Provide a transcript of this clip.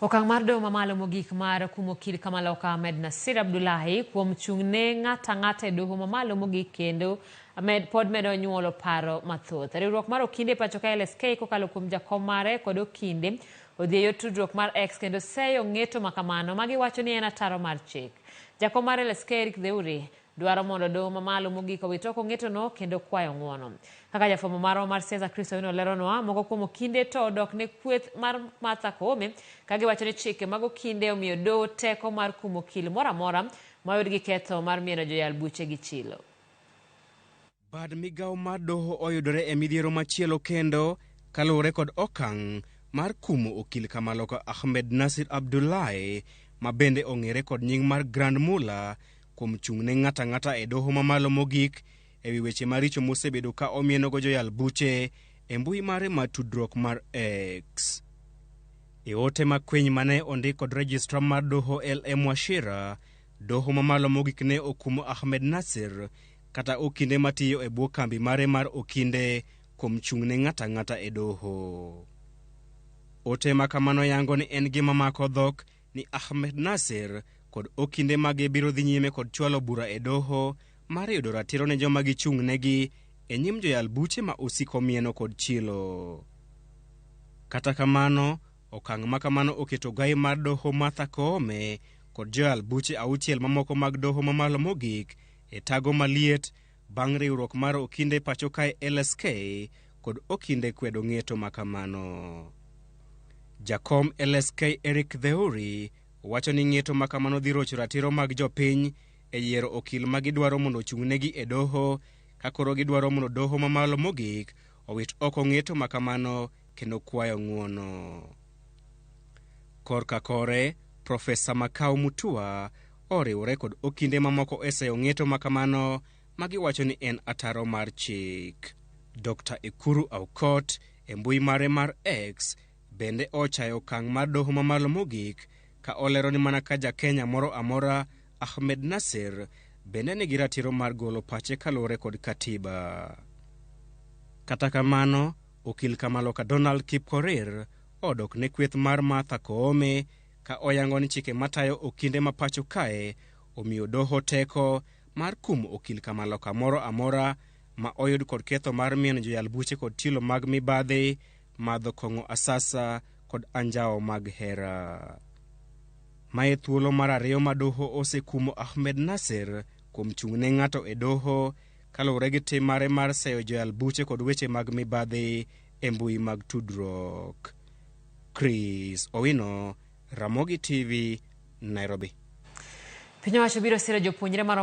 Okang' mar doho mamalo mogik mar kumo okil Kamaloka Ahmed Nasir Abdullahi kuom chung' ne ng'ato ang'ata e doho mamalo mogik kendo med, pod medo nyuolo paro mathoth. Riwruok mar okinde pacho ka LSK kokalo kuom jakom mare kod okinde odhi e yor tudruok mar X kendo seyo ng'eto makamano magiwacho ni en ataro mar chik. Jakom mar LSK Eric Theuri dwaro mondo doho mamalo mogik owit oko ng'etono kendo kwayo ng'uono. Kaka jafwambo marwa mar siasa Chris Owino leronwa, moko kuom okinde to odok ne kweth mar Martha Koome ka giwacho ni chike mag okinde omiyo doho teko mar kumo okil moro amora ma oyud gi ketho mar mieno joyal buche gi chilo. Bad migawo mar doho oyudore e midhiero machielo kendo kaluwore kod okang' mar kumo okil Kamaloka Ahmed Nasir Abdullahi ma bende ong'ere kod nying mar Grand Mullah kuom chung' ne ng'ato ang'ata e doho mamalo mogik ewi weche maricho mosebedo ka omienogo joyal buche e mbui mare mar tudruok mar X. E ote makwiny mane ondik kod registrar mar doho LM Wachira, doho mamalo mogik ne okumo Ahmed Nasir kata okinde matiyo e bwo kambi mare mar okinde kuom chung' ne ng'ato ang'ata e doho. Ote ma kamano yango ni en gima mako dhok ni Ahmed Nasir kod okinde mage biro dhi nyime kod chwalo bura e doho mar yudo ratiro ne joma gichung' negi e nyim joyal buche ma osiko mieno kod chilo. Kata kamano, okang' ma kamano oketo gai mar doho Martha Koome kod joyal buche auchiel mamoko mag doho mamalo mogik e tago maliet bang' riwruok mar okinde pacho kae LSK kod okinde kwedo ng'eto ma kamano. Jakom LSK Eric Theuri wacho ni ng'eto ma kamano dhi rocho ratiro mag jopiny e yiero okil ma gidwaro mondo ochung'negi e doho ka koro gidwaro mondo doho mamalo mogik owit oko ng'eto ma kamano kendo kwayo ng'uono. Korka kore, Profesa Makau Mutua oriwore kod okinde mamoko e seyo ng'eto ma kamano ma giwacho ni en ataro mar chik. Dr. Ekuru Aukot e mbui mare mar X bende ochayo okang' mar doho mamalo mogik ka olero ni mana ka ja-Kenya moro amora Ahmed Nasir bende nigi ratiro mar golo pache kaluwore kod katiba. Kata kamano, okil Kamaloka Donald Kipkorir odok ne kweth mar Martha Koome ka oyango ni chike matayo okinde ma pacho kae omiyo doho teko mar kumo okil Kamaloka moro amora ma oyud kod ketho mar mieno joyal buche kod chilo mag mibadhi, madho kong'o asasa kod anjawo mag hera. Mae thuolo mar ariyo ma doho osekumo Ahmed Nasir kuom chung' ne ng'ato e doho kaluwore gi tim mare mar seyo joyal buche kod weche mag mibadhi e mbui mag tudruok. Chris Owino, Ramogi TV, Nairobi. Piny owacho biro siro jopuonjre maromo